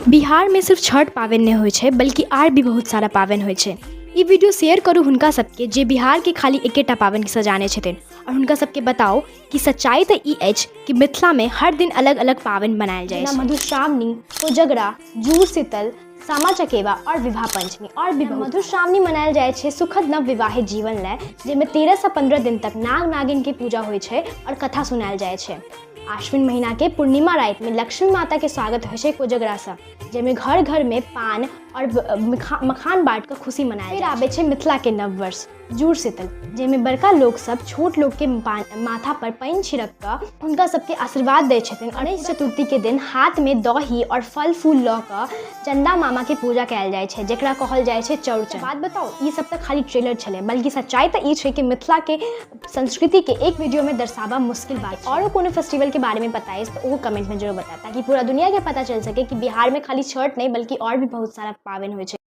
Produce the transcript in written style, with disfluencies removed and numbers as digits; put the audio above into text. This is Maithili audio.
बिहारमे सिर्फ छठि पाबनि नहि होइ छै, बल्कि आर भी बहुत सारा पाबनि होइ छै। ई वीडियो शेयर करू हुनका सबके जे बिहारके खाली एकेटा पाबनिसँ जानै छथिन आओर हुनका सबके बताउ कि सच्चाइ तऽ ई अछि कि मिथिलामे हर दिन अलग अलग पाबनि मनायल जाइ छै, मधुश्रावणी, कोजगरा, जूड़ शीतल, सामा चकेवा आओर विवाह पंचमी आओर भी। मधुश्रावणी मनायल जाइ छै सुखद नव विवाहित जीवन लए, जाहिमे 13 सँ 15 दिन तक नाग नागिनके पूजा होइ छै आओर कथा सुनायल जाइ छै। आश्विन महीनाके पूर्णिमा रातिमे लक्ष्मी माताके स्वागत होइ छै कोजगरासँ, जाहिमे घर घरमे पान आओर मखान बाँटि कऽ खुशी मनायल। फेर आबै छै मिथिलाके नव वर्ष जूड़ शीतल, जाहिमे बड़का लोकसभ छोट लोकके माथा पर पानि छिड़क कऽ हुनका सबके आशीर्वाद दै छथिन। गणेश चतुर्थीके दिन हाथमे दही आओर फल फूल लऽ कऽ चन्दा मामाके पूजा कयल जाइ छै, जकरा कहल जाइ छै चौड़चन। बात बताउ, ई सब तऽ खाली ट्रेलर छलै, बल्कि सच्चाइ तऽ ई छै कि मिथिलाके संस्कृतिके एक वीडियोमे दर्शाबा मुश्किल बात। आओरो कोनो फेस्टिवलके बारेमे पता अछि तऽ ओहो कमेंटमे जरूर बतायब, ताकि पूरा दुनियाके पता चलि सके कि बिहारमे खाली छठ नहि, बल्कि आओर भी बहुत सारा पाबनि होइ छै।